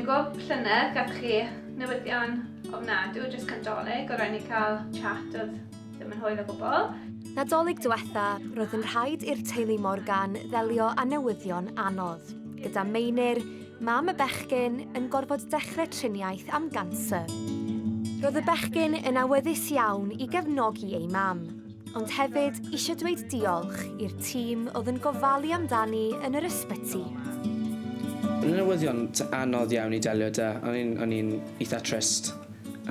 Fi'n gwybod llynedd gath chi newyddion ofnadw jyst cyn Dolig, o raid ni cael chat oedd ddim yn hwyl o gwbl. Nadolig diwetha, roedd yn rhaid i'r teulu Morgan ddelio â newyddion anodd, gyda Meinir, mam y bechgyn, yn gorfod dechrau triniaeth am ganser. Roedd y bechgyn yn awyddus iawn i gefnogi eu mam, ond hefyd eisiau dweud diolch i'r tîm oedd yn gofalu amdani yn yr ysbyty. Yn y newyddion anodd iawn i delio 'da, o'n i'n eitha trist.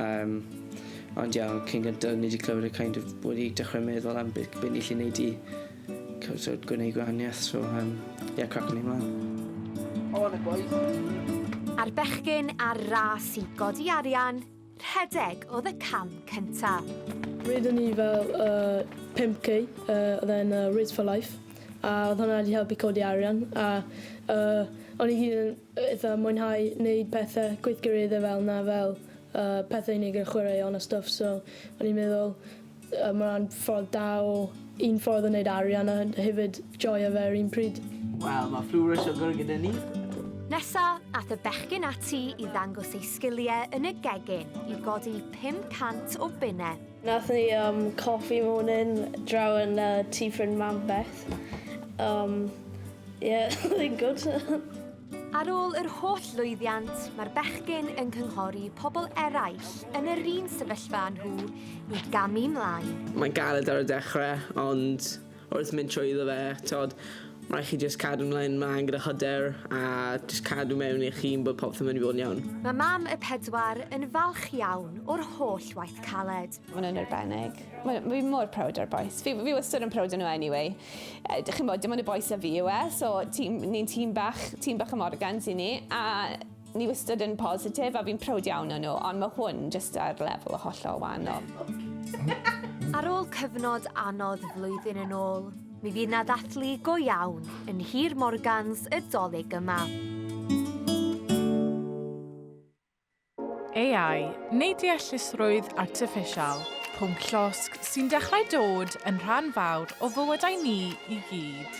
Um, Ond ie, ond cyn gyntaf ni wedi clywed y kind of wedi dechrau meddwl am beth be ni allu neud i so, gwneud gwahaniaeth. So, yeah, crac ni mlaen. On it, boys. A'r bechgyn ar ras i godi arian, rhedeg oedd y cam cynta. Rydyn ni fel uh, 5k, uh, oedd e'n uh, Race for Life, a oedd hwnna wedi helpu codi arian, a uh, o'n i gyd yn eitha mwynhau wneud pethau gweithgareddau fel 'na, fel uh, pethau i wneud gyda chwaraeon a stwff, so o'n i'n meddwl uh, mae hwnna'n ffordd da o un ffordd o wneud arian a hefyd joio fe ar un pryd. Wel, mae fflwr o siwgr gyda ni. Nesa, ath y bechgyn ati i ddangos eu sgiliau yn y gegin i godi 500 o bunnau. Nath ni um, coffee morning draw yn uh, tŷ ffrind mam Beth. Yeah, oedd e'n good. Ar ôl yr holl lwyddiant, mae'r bechgyn yn cynghori pobl eraill yn yr un sefyllfa â nhw i gamu mlaen. Mae'n galed ar y dechrau, ond wrth mynd trwyddo fe, t'od, ma' raid chi jyst cadw mlaen mlaen gyda hyder a jyst cadw mewn i'ch hun bod popeth yn mynd i fod yn iawn. Mae mam y pedwar yn falch iawn o'r holl waith caled. Maen nhw'n arbennig. Fi mor proud o'r bois. Fi, fi wastad yn proud o nhw anyway. Chi'n bod, dim ond y bois a fi yw e, so ni'n tîm bach, tîm bach y Morgans i ni, a ni wastad yn positif a fi'n proud iawn o nhw, ond mae hwn jyst ar lefel hollol wahanol. Ar ôl cyfnod anodd flwyddyn yn ôl, mi fydd 'na ddathlu go iawn yn Nhŷ'r Morgans y Dolig yma. AI, neu deallusrwydd artiffisial, pwnc llosg sy'n dechrau dod yn rhan fawr o fywydau ni i gyd.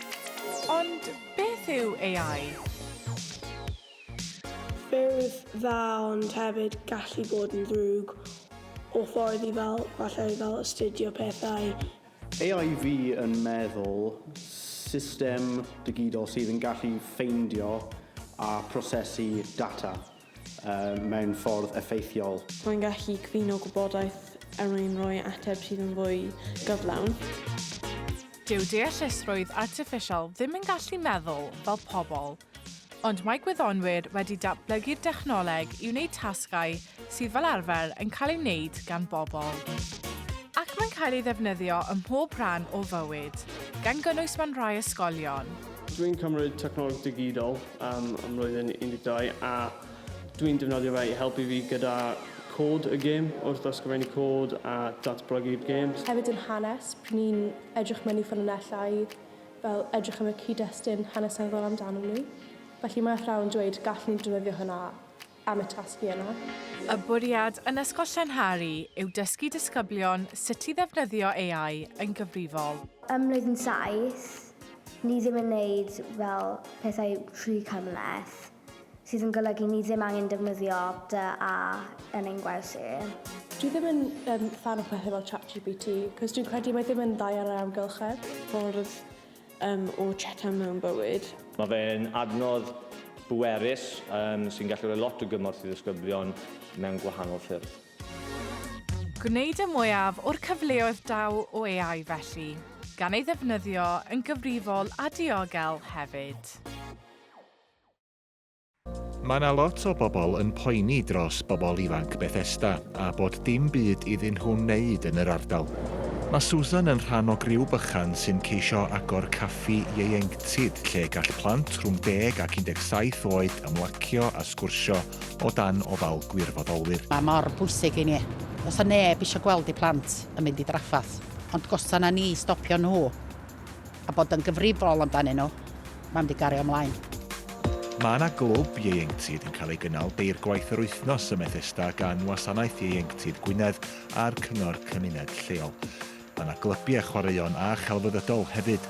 Ond beth yw AI? Ffyrdd dda ond hefyd gallu bod yn ddrwg o ffordd i fel falle fel astudio pethau. AI fi yn meddwl system digidol sydd yn gallu ffeindio a prosesu data. mewn ffordd effeithiol. Mae'n gallu cyfuno gwybodaeth er mwyn rhoi ateb sydd yn fwy gyflawn. Dyw deallusrwydd artiffisial ddim yn gallu meddwl fel pobl, ond mae gwyddonwyr wedi datblygu'r dechnoleg i wneud tasgau sydd fel arfer yn cael ei wneud gan bobl. Ac mae'n cael ei ddefnyddio ym mhob rhan o fywyd, gan gynnwys mewn rhai ysgolion. Dwi'n cymryd technoleg digidol am ym mlwyddyn 12 a dwi'n defnyddio fe i helpu fi gyda cod y gêm, wrth ysgrifennu cod a datblygu'r gêm. Hefyd yn hanes, pryd ni'n edrych mewn i ffynonellau, fel edrych am y cyd-destun hanesyddol amdano nhw. Felly mae athrawon yn dweud gallwn ni defnyddio hwnna am y tasgu yna. Y bwriad yn Ysgol Llanhari yw dysgu disgyblion sut i ddefnyddio AI yn gyfrifol. Ym mlwyddyn saith, ni ddim yn neud fel pethau rhy cymhleth, sydd yn golygu ni ddim angen defnyddio dy a yn ein gwersi. Dwi ddim yn um, fan o pethau fel ChatGPT, cos dwi'n credu mae ddim yn dda ar yr amgylchedd. Ffordd um, o chata mewn bywyd. Mae fe'n adnodd bwerus um, sy'n gallu rhoi lot o gymorth i ddisgyblion mewn gwahanol ffyrdd. Gwneud y mwyaf o'r cyfleoedd daw o AI felly, gan ei ddefnyddio yn gyfrifol a diogel hefyd. Mae 'na lot o bobl yn poeni dros bobl ifanc Bethesda a bod dim byd iddyn nhw wneud yn yr ardal. Mae Susan yn rhan o griw bychan sy'n ceisio agor caffi ieuenctid lle gall plant rhwng deg ac 17 oed ymlacio a sgwrsio o dan ofal gwirfoddolwyr. Mae mor bwysig i ni. Does 'na neb eisiau gweld eu plant yn mynd i drafferth, ond gosa na ni stopio nhw a bod yn gyfrifol amdanyn nhw, mae'n mynd i gario ymlaen. Mae yna glwb ieuenctid yn cael ei gynnal deirgwaith yr wythnos ym Methesda gan Wasanaeth Ieuenctid Gwynedd a'r Cyngor Cymuned lleol. Mae yna glybiau chwaraeon a chelfyddydol hefyd.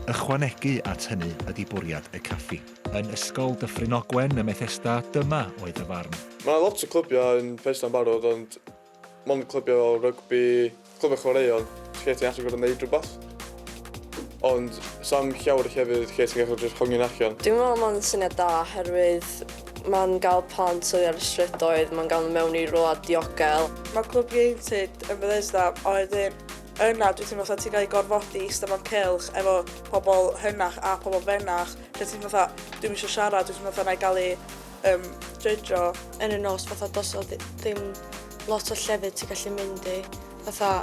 Ychwanegu at hynny ydy bwriad y caffi. Yn Ysgol Dyffryn Ogwen ym Methesda, dyma oedd y farn. Mae 'na lot o clybiau yn Bethesda yn barod ond mond clybiau fel rygbi, clybiau chwaraeon, lle ti'n actually gorfod neud rhywbeth. Ond sa'm llawer o llefydd lle ti'n gallu jyst hongian allan. Dwi'n meddwl mae'n syniad da oherwydd mae'n gael plant oddi ar y strydoedd, mae'n gael nhw mewn i rywle diogel. Mae clwb ieuenctid yn Bethesda a wedyn yna dwi'n teimlo fatha ti'n cael ei gorfodi i eistedd mewn cylch efo pobl hynach a pobl fenach lle ti'n fatha dwi'm eisiau siarad, dwi'n teimlo fatha na i gael ei um, judge-o. Yn y nos fatha does 'na ddim lot o llefydd ti'n gallu mynd i, fatha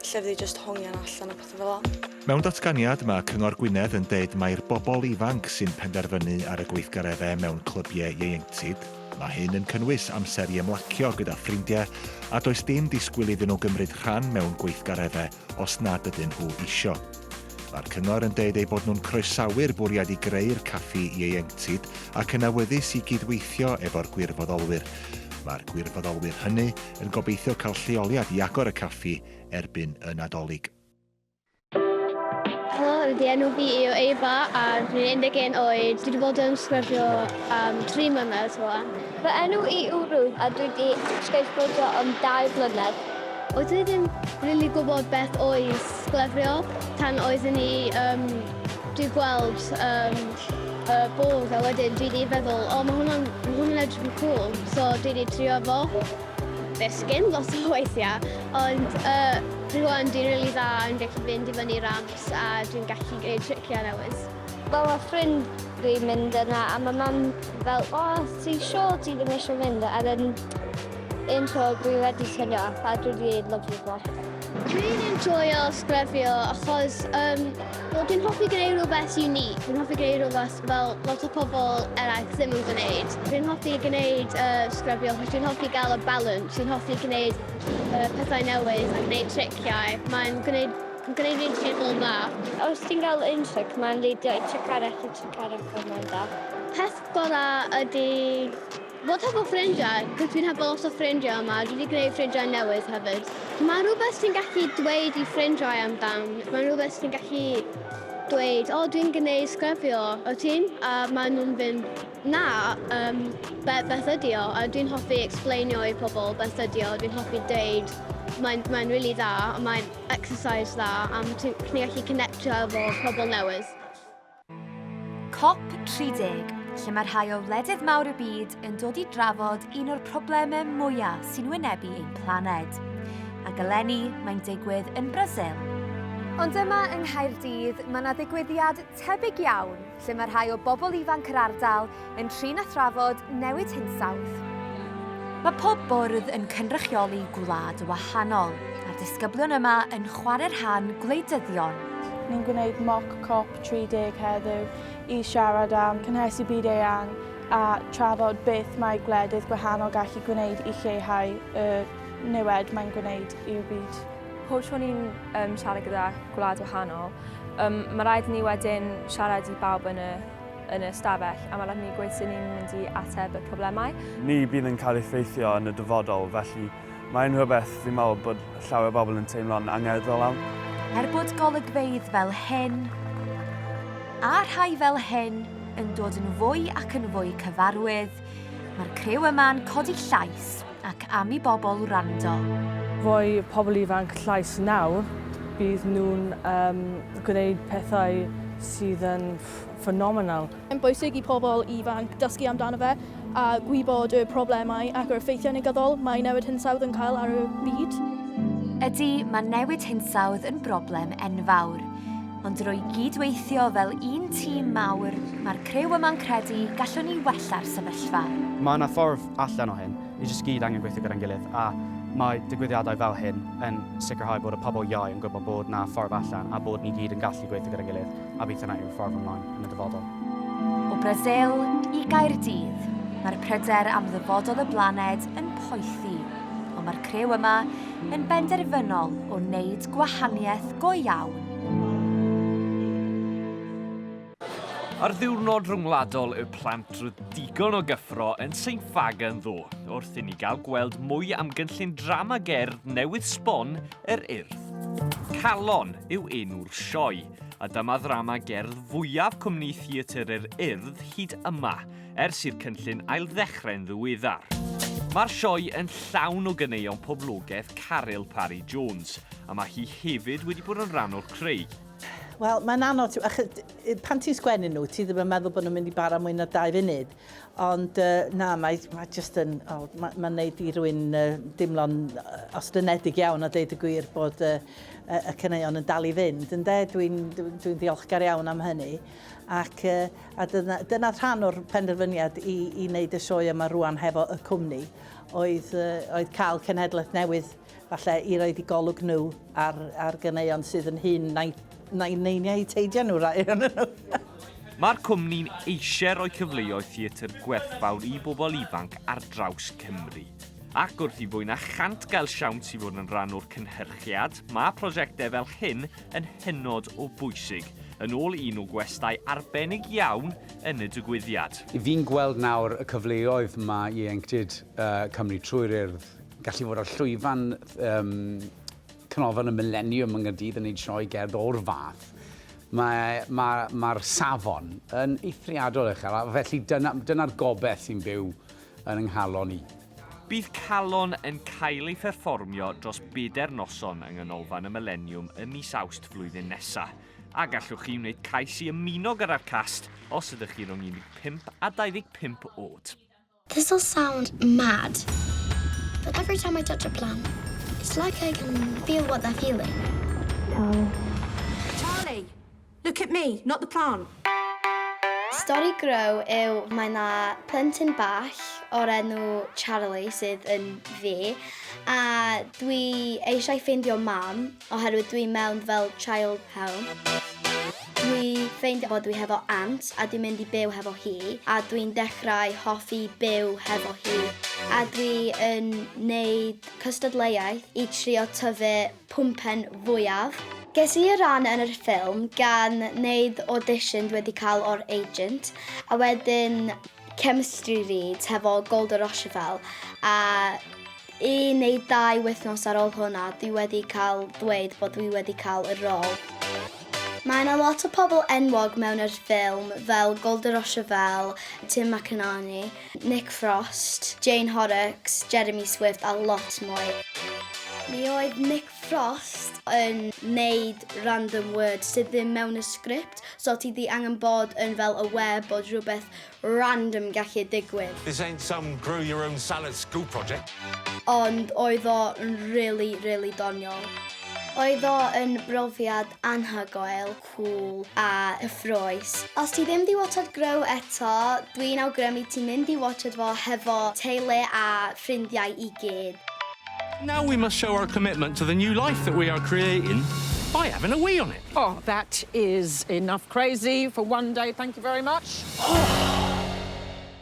llefydd i jyst hongian allan a pethau fel 'na. Mewn datganiad, mae Cyngor Gwynedd yn deud mai'r bobl ifanc sy'n penderfynu ar y gweithgareddau mewn clybiau ieuenctid. Mae hyn yn cynnwys amser i ymlacio gyda ffrindiau a does dim disgwyl iddyn nhw gymryd rhan mewn gweithgareddau os nad ydyn nhw isio. Mae'r cyngor yn deud eu bod nhw'n croesawu'r bwriad i greu'r caffi ieuenctid ac yn awyddus i gydweithio efo'r gwirfoddolwyr. Mae'r gwirfoddolwyr hynny yn gobeithio cael lleoliad i agor y caffi erbyn y Nadolig. Helo, di enw fi yw Eva a dwi'n 11 oed. Dwi wedi bod yn sgrifio am 3 mlynedd rwan. Fy enw i yw Ruth a dwi wedi skateboardio am 2 blynedd. Oeddwn i ddim rili gwybod beth oedd sglefrio tan oeddwn i um, dwi gweld um, y bwrdd a wedyn dwi wedi feddwl, o mae hwnna'n ma hwnna'n edrych yn cool, so dwi wedi trio fo. Ddisgyn lot o weithiau, ond uh, rwan dwi'n rili dda yn gallu fynd i fyny ramps a dwi'n gallu gwneud triciau newydd. Wel mae ffrind fi'n mynd yna a mae mam fel, o, ti'n siŵr ti ddim eisiau mynd? A then un tro dwi wedi tynnu off a dwi wedi lyfio fo. Dwi'n enjoyo sgrefio achos um, wel, dwi'n hoffi gwneud rhywbeth unique. Dwi'n hoffi gwneud rhywbeth fel lot o pobl eraill ddim yn gwneud. Dwi'n hoffi gwneud uh, sgrefio achos dwi'n hoffi gael y balance. Dwi'n hoffi gwneud uh, pethau newydd a gwneud triciau. Mae'n gwneud Mae'n gwneud fi'n teimlo'n dda. Os ti'n gael un tric, mae'n leidio i tric arall i tric arall a mae'n da. Peth gorau ydy fod hefo ffrindiau, cos dwi'n hefo lot o ffrindiau yma, dwi wedi gwneud ffrindiau newydd hefyd. Mae'n rhywbeth ti'n gallu dweud i ffrindiau amdan, mae'n rhywbeth ti'n gallu dweud, o dwi'n gwneud sgrafio, o ti'n? A maen nhw'n fynd, na, um, be, beth ydy o? A dwi'n hoffi explainio i pobl beth ydy o, dwi'n hoffi dweud, mae'n mae really dda, mae'n exercise dda, a ti'n gallu connectio efo pobl newydd. COP 30, lle mae rhai o wledydd mawr y byd yn dod i drafod un o'r problemau mwyaf sy'n wynebu ein planed. Ac eleni, mae'n digwydd yn Brasil. Ond yma yng Nghaerdydd, mae yna ddigwyddiad tebyg iawn lle mae rhai o bobl ifanc yr ardal yn trin a thrafod newid hinsawdd. Mae pob bwrdd yn cynrychioli gwlad wahanol, a'r disgyblion yma yn chwarae rhan gwleidyddion. Ni'n gwneud mock COP 30 heddiw i siarad am cynhesu byd eang a trafod beth mae gwledydd gwahanol gallu gwneud i lleihau y niwed mae'n gwneud i'r byd. Pob tro ni'n um, siarad gyda gwlad wahanol, um, mae rhaid i ni wedyn siarad i bawb yn y yn y stafell a mae rhaid ni gweud sut ni'n mynd i ateb y problemau. Ni bydd yn cael effeithio yn y dyfodol, felly mae'n rhywbeth fi'n meddwl bod llawer o bobl yn teimlo'n angerddol am. Er bod golygfeydd fel hyn a rhai fel hyn yn dod yn fwy ac yn fwy cyfarwydd, mae'r criw yma'n codi llais ac am i bobl wrando. Rhoi pobl ifanc llais nawr, bydd nhw'n um, gwneud pethau sydd yn phenomenal. Mae'n bwysig i pobl ifanc dysgu amdano fe a gwybod y problemau ac yr effeithiau negyddol mae newid hinsawdd yn cael ar y byd. Ydy, mae newid hinsawdd yn broblem enfawr. Ond drwy gyd-weithio fel un tîm mawr, mae'r criw yma'n credu gallwn ni wella'r sefyllfa. Mae yna ffordd allan o hyn, ni jyst gyd angen gweithio gyda'n gilydd a mae digwyddiadau fel hyn yn sicrhau bod y pobl iau yn gwybod bod 'na ffordd allan a bod ni gyd yn gallu gweithio gyda'n gilydd a bydd hynna yw'r ffordd ymlaen yn y dyfodol. O Brasil i Gaerdydd, mae'r pryder am ddyfodol y blaned yn poethi, ond mae'r criw yma yn benderfynol o wneud gwahaniaeth go iawn. Ar ddiwrnod rhyngwladol y plant roedd digon o gyffro yn Saint Ffagan ddo, wrth i ni gael gweld mwy am gynllun drama gerdd newydd sbon yr Urdd. Calon yw enw'r sioe, a dyma ddrama gerdd fwyaf cwmni Theatr yr Urdd hyd yma, ers i'r cynllun ailddechrau'n ddiweddar. Mae'r sioe yn llawn o ganeuon poblogaidd Caryl Parry Jones, a mae hi hefyd wedi bod yn rhan o'r creu. Wel, mae'n anodd, pan ti'n sgwennu nhw, ti ddim yn meddwl bod nhw'n mynd i bara mwy na 2 funud. Ond na, mae, mae just yn, oh, mae'n ma neud i rywun dimlo'n ostynedig iawn a deud y gwir bod y caneuon yn dal i fynd. Ynde, dwi'n dwi, dwi ddiolchgar iawn am hynny. Ac a dyna, dyna rhan o'r penderfyniad i, i wneud y sioe yma rwan hefo y cwmni, oedd, oedd cael cenhedlaeth newydd falle i roed i golwg nhw ar, ar ganeuon sydd yn hŷn na'i, na'i neiniau eu teidiau nhw rai ohonyn nhw. Mae'r cwmni'n eisiau rhoi cyfleoedd theatr gwerthfawr i bobl ifanc ar draws Cymru. Ac wrth i fwy na chant gael siawns i fod yn rhan o'r cynhyrchiad, mae prosiectau fel hyn yn hynod o bwysig, yn ôl un o gwestai arbennig iawn yn y digwyddiad. Fi'n gweld nawr y cyfleoedd mae ieuenctid Cymru trwy'r Urdd gallu fod ar llwyfan um, Canolfan y Mileniwm yng Nghaerdydd yn gwneud sioe gerdd o'r fath. Mae'r mae, mae safon yn eithriadol uchel, a felly dyna'r dyna gobeith sy'n byw yn yng nghalon i. Bydd Calon yn cael ei pherfformio dros bedair noson yng Nghanolfan y Mileniwm ym mis Awst flwyddyn nesa. A gallwch chi wneud cais i ymuno gyda'r cast os ydych chi rhwng 15 a 25 oed. This'll sound mad, but every time I touch a plant, it's like I can feel what they're feeling. Charlie. Charlie! Look at me, not the plant. Stori Grow yw mae 'na plentyn bach o'r enw Charlie sydd yn fi a dwi eisiau ffeindio mam oherwydd dwi mewn fel child home. Dwi ffeindio bod dwi hefo aunt a dwi'n mynd i byw hefo hi a dwi'n dechrau hoffi byw hefo hi a dwi yn neud cystadleuaeth i trio tyfu pwmpen fwyaf. Ges i y rhan yn yr ffilm gan neud audition dwi wedi cael o'r agent a wedyn chemistry reads hefo Golda Rosheuvel a un neu dau wythnos ar ôl hwnna dwi wedi cael dweud bod dwi wedi cael y rôl. Mae yna lot o pobl enwog mewn yr ffilm fel Golda Rosheuvel, Tim McInnerny, Nick Frost, Jane Horrocks, Jeremy Swift a lot mwy. Mi oedd Nick Frost yn neud random words sydd ddim mewn y sgript, so ti di angen bod yn fel aware bod rhywbeth random gallu digwydd. This ain't some grow your own salad school project. Ond oedd o yn really, really doniol. Oedd o yn brofiad anhygoel, cool a cyffrous. Os ti ddim di watchad Grow eto, dwi'n awgrymu ti'n mynd i watchad fo hefo teulu a ffrindiau i gyd. Now we must show our commitment to the new life that we are creating by having a wee on it. Oh, that is enough crazy for one day. Thank you very much.